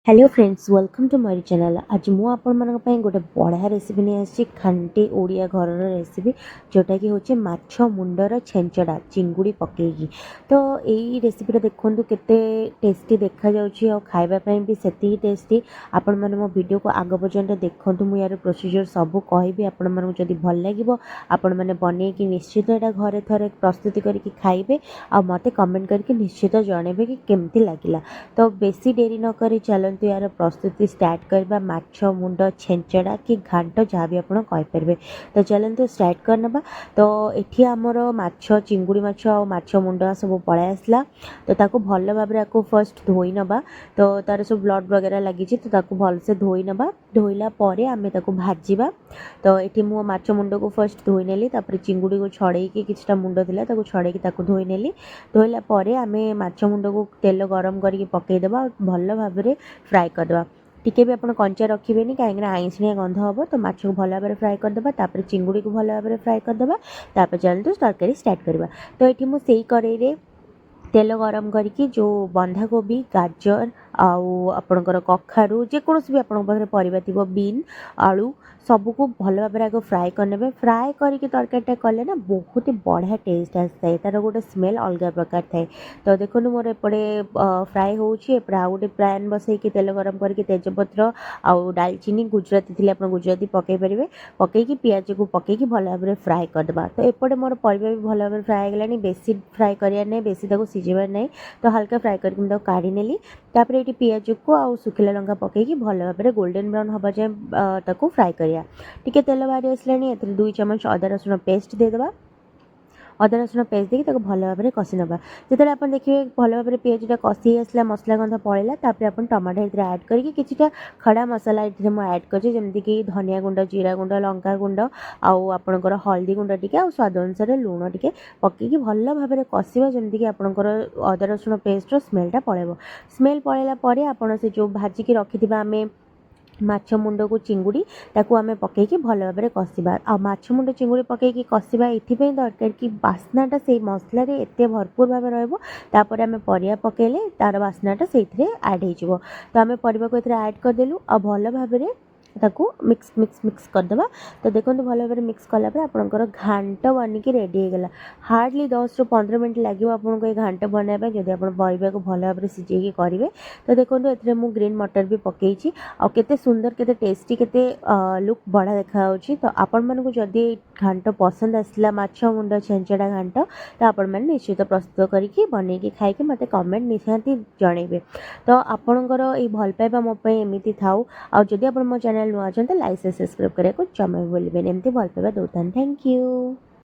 Hello friends, welcome to my channel. ଆଜି ମୁଁ ଆପଣମାନଙ୍କ ପାଇଁ ଗୋଟେ ବଢ଼ିଆ ରେସିପି ନେଇ ଆସିଛି, ଖାଣ୍ଟି ଓଡ଼ିଆ ଘରର ରେସିପି, ଯେଉଁଟାକି ହେଉଛି ମାଛ ମୁଣ୍ଡର ଛେଞ୍ଚଡ଼ା ଚିଙ୍ଗୁଡ଼ି ପକେଇକି। ତ ଏଇ ରେସିପିଟା ଦେଖନ୍ତୁ କେତେ ଟେଷ୍ଟି ଦେଖାଯାଉଛି ଆଉ ଖାଇବା ପାଇଁ ବି ସେତିକି ଟେଷ୍ଟି। ଆପଣମାନେ ମୋ ଭିଡ଼ିଓକୁ ଆଗ ପର୍ଯ୍ୟନ୍ତ ଦେଖନ୍ତୁ, ମୁଁ ୟାର ପ୍ରୋସିଜିଓର ସବୁ କହିବି। ଆପଣମାନଙ୍କୁ ଯଦି ଭଲ ଲାଗିବ, ଆପଣମାନେ ବନେଇକି ନିଶ୍ଚିତ ଏଇଟା ଘରେ ଥରେ ପ୍ରସ୍ତୁତି କରିକି ଖାଇବେ ଆଉ ମୋତେ କମେଣ୍ଟ କରିକି ନିଶ୍ଚିତ ଜଣେଇବେ କି କେମିତି ଲାଗିଲା। ତ ବେଶୀ ଡେରି ନକରି ଚାଲନ୍ତୁ ୟାର ପ୍ରସ୍ତୁତି ଷ୍ଟାର୍ଟ କରିବା, ମାଛ ମୁଣ୍ଡ ଛେଞ୍ଚଡ଼ା କି ଘାଣ୍ଟ, ଯାହା ବି ଆପଣ କହିପାରିବେ। ତ ଚାଲନ୍ତୁ ଷ୍ଟାର୍ଟ କରିନେବା। ତ ଏଠି ଆମର ମାଛ, ଚିଙ୍ଗୁଡ଼ି ମାଛ ଆଉ ମାଛ ମୁଣ୍ଡ ସବୁ ପଳାଇ ଆସିଲା। ତ ତାକୁ ଭଲ ଭାବରେ ଆକୁ ଫାର୍ଷ୍ଟ ଧୋଇ ନେବା। ତ ତାର ସବୁ ବ୍ଲଡ଼ ବଗେରା ଲାଗିଛି, ତ ତାକୁ ଭଲସେ ଧୋଇ ନେବା। ଧୋଇଲା ପରେ ଆମେ ତାକୁ ଭାଜିବା। ତ ଏଠି ମୁଁ ମାଛ ମୁଣ୍ଡକୁ ଫାର୍ଷ୍ଟ ଧୋଇ ନେଲି। ତାପରେ ଚିଙ୍ଗୁଡ଼ିକୁ ଛଡ଼େଇକି, କିଛିଟା ମୁଣ୍ଡ ଥିଲା, ତାକୁ ଛଡ଼େଇକି ତାକୁ ଧୋଇ ନେଲି। ଧୋଇଲା ପରେ ଆମେ ମାଛ ମୁଣ୍ଡକୁ ତେଲ ଗରମ କରିକି ପକାଇଦେବା ଆଉ ଭଲ ଭାବରେ ଫ୍ରାଏ କରିଦେବା। ଟିକେ ବି ଆପଣ କଞ୍ଚା ରଖିବେନି, କାହିଁକିନା ଆଇଁଷିଣିଆ ଗନ୍ଧ ହେବ। ତ ମାଛକୁ ଭଲ ଭାବରେ ଫ୍ରାଏ କରିଦେବା, ତାପରେ ଚିଙ୍ଗୁଡ଼ିକୁ ଭଲ ଭାବରେ ଫ୍ରାଏ କରିଦେବା। ତାପରେ ଚାଲନ୍ତୁ ତରକାରୀ ଷ୍ଟାର୍ଟ କରିବା। ତ ଏଠି ମୁଁ ସେଇ କଡ଼େଇରେ ତେଲ ଗରମ କରିକି ଯେଉଁ ବନ୍ଧାକୋବି, ଗାଜର ଆଉ ଆପଣଙ୍କର କଖାରୁ, ଯେକୌଣସି ବି ଆପଣଙ୍କ ପାଖରେ ପରିବା ଥିବ, ବିନ୍, ଆଳୁ, ସବୁକୁ ଭଲ ଭାବରେ ଆଗ ଫ୍ରାଏ କରିନେବେ। ଫ୍ରାଏ କରିକି ତରକାରୀଟା କଲେ ନା ବହୁତ ବଢ଼ିଆ ଟେଷ୍ଟ ଆସିଥାଏ, ତା'ର ଗୋଟେ ସ୍ମେଲ୍ ଅଲଗା ପ୍ରକାର ଥାଏ। ତ ଦେଖନ୍ତୁ, ମୋର ଏପଟେ ଫ୍ରାଏ ହେଉଛି। ଏପଟେ ଆଉ ଗୋଟେ ପ୍ୟାନ୍ ବସେଇକି ତେଲ ଗରମ କରିକି ତେଜପତ୍ର ଆଉ ଡାଲଚିନି, ଗୁଜୁରାତି ଥିଲେ ଆପଣ ଗୁଜୁରାତି ପକାଇ ପାରିବେ, ପକାଇକି ପିଆଜକୁ ପକାଇକି ଭଲ ଭାବରେ ଫ୍ରାଏ କରିଦେବା। ତ ଏପଟେ ମୋର ପରିବା ବି ଭଲ ଭାବରେ ଫ୍ରାଏ ହେଇଗଲାଣି। ବେଶୀ ଫ୍ରାଏ କରିବାର ନାହିଁ, ବେଶୀ ତାକୁ ସିଝେଇବାର ନାହିଁ। ତ ହାଲକା ଫ୍ରାଏ କରିକି ମୁଁ ତାକୁ କାଢ଼ି ନେଲି। ତାପରେ ଏଇଠି ପିଆଜକୁ ଆଉ ଶୁଖିଲା ଲଙ୍କା ପକାଇକି ଭଲ ଭାବରେ ଗୋଲ୍ଡେନ୍ ବ୍ରାଉନ୍ ହେବା ଯାଏଁ ତାକୁ ଫ୍ରାଏ କରିବା। ଟିକେ ତେଲ ବାହାରି ଆସିଲାଣି, ଏଥିରେ 2 ଚାମଚ ଅଦା ରସୁଣ ପେଷ୍ଟ ଦେଇଦେବା। ଅଦା ରସୁଣ ପେଷ୍ଟ ଦେଇକି ତାକୁ ଭଲ ଭାବରେ କଷି ନେବା। ଯେତେବେଳେ ଆପଣ ଦେଖିବେ ଭଲ ଭାବରେ ପିଆଜଟା କଷି ହେଇ ଆସିଲା, ମସଲା ଗନ୍ଧ ପଳେଇଲା, ତାପରେ ଆପଣ ଟମାଟୋ ଏଥିରେ ଆଡ଼୍ କରିକି କିଛିଟା ଖଡ଼ା ମସଲା ଏଥିରେ ମୁଁ ଆଡ଼୍ କରିଛି, ଯେମିତିକି ଧନିଆ ଗୁଣ୍ଡ, ଜିରା ଗୁଣ୍ଡ, ଲଙ୍କା ଗୁଣ୍ଡ ଆଉ ଆପଣଙ୍କର ହଳଦୀ ଗୁଣ୍ଡ ଟିକେ ଆଉ ସ୍ୱାଦ ଅନୁସାରେ ଲୁଣ ଟିକେ ପକାଇକି ଭଲ ଭାବରେ କଷିବା, ଯେମିତିକି ଆପଣଙ୍କର ଅଦା ରସୁଣ ପେଷ୍ଟର ସ୍ମେଲ୍ଟା ପଳେଇବ। ସ୍ମେଲ୍ ପଳେଇଲା ପରେ ଆପଣ ସେ ଯେଉଁ ଭାଜିକି ରଖିଥିବା ଆମେ ମାଛ ମୁଣ୍ଡକୁ ଚିଙ୍ଗୁଡ଼ି, ତାକୁ ଆମେ ପକାଇକି ଭଲ ଭାବରେ କଷିବା। ଆଉ ମାଛ ମୁଣ୍ଡ ଚିଙ୍ଗୁଡ଼ି ପକାଇକି କଷିବା ଏଥିପାଇଁ ଦରକାର କି ବାସ୍ନାଟା ସେଇ ମସଲାରେ ଏତେ ଭରପୁର ଭାବେ ରହିବ। ତାପରେ ଆମେ ପରିବା ପକାଇଲେ ତା'ର ବାସ୍ନାଟା ସେଇଥିରେ ଆଡ଼୍ ହେଇଯିବ। ତ ଆମେ ପରିବାକୁ ଏଥିରେ ଆଡ଼୍ କରିଦେଲୁ ଆଉ ଭଲ ଭାବରେ ତାକୁ ମିକ୍ସ ମିକ୍ସ ମିକ୍ସ କରିଦେବା। ତ ଦେଖନ୍ତୁ, ଭଲ ଭାବରେ ମିକ୍ସ କଲା ପରେ ଆପଣଙ୍କର ଘାଣ୍ଟ ବନିକି ରେଡ଼ି ହେଇଗଲା। ହାର୍ଡ଼ଲି 10ରୁ 15 ମିନିଟ୍ ଲାଗିବ ଆପଣଙ୍କୁ ଏ ଘାଣ୍ଟ ବନାଇବା ପାଇଁ, ଯଦି ଆପଣ ପରିବାକୁ ଭଲ ଭାବରେ ସିଝେଇକି କରିବେ। ତ ଦେଖନ୍ତୁ, ଏଥିରେ ମୁଁ ଗ୍ରୀନ୍ ମଟର ବି ପକାଇଛି ଆଉ କେତେ ସୁନ୍ଦର, କେତେ ଟେଷ୍ଟି, କେତେ ଲୁକ୍ ବଢ଼ିଆ ଦେଖାଯାଉଛି। ତ ଆପଣମାନଙ୍କୁ ଯଦି ଏଇ ଘାଣ୍ଟ ପସନ୍ଦ ଆସିଲା, ମାଛ ମୁଣ୍ଡ ଛେଞ୍ଚଡ଼ା ଘାଣ୍ଟ, ତ ଆପଣମାନେ ନିଶ୍ଚିତ ପ୍ରସ୍ତୁତ କରିକି ବନେଇକି ଖାଇକି ମୋତେ କମେଣ୍ଟ ନିହାତି ଜଣେଇବେ। ତ ଆପଣଙ୍କର ଏଇ ଭଲ ପାଇବା ମୋ ପାଇଁ ଏମିତି ଥାଉ। ଆଉ ଯଦି ଆପଣ ମୋ ଚ୍ୟାନେଲ୍ ନୂଆ ଅଛନ୍ତି, ଲାଇକ୍, ସବସ୍କ୍ରାଇବ୍ କରିବାକୁ ଜମା ବି ଭୁଲିବେନି। ଏମିତି ଭଲ ପାଇବା ଦେଉଥାନ୍ତି। Thank you.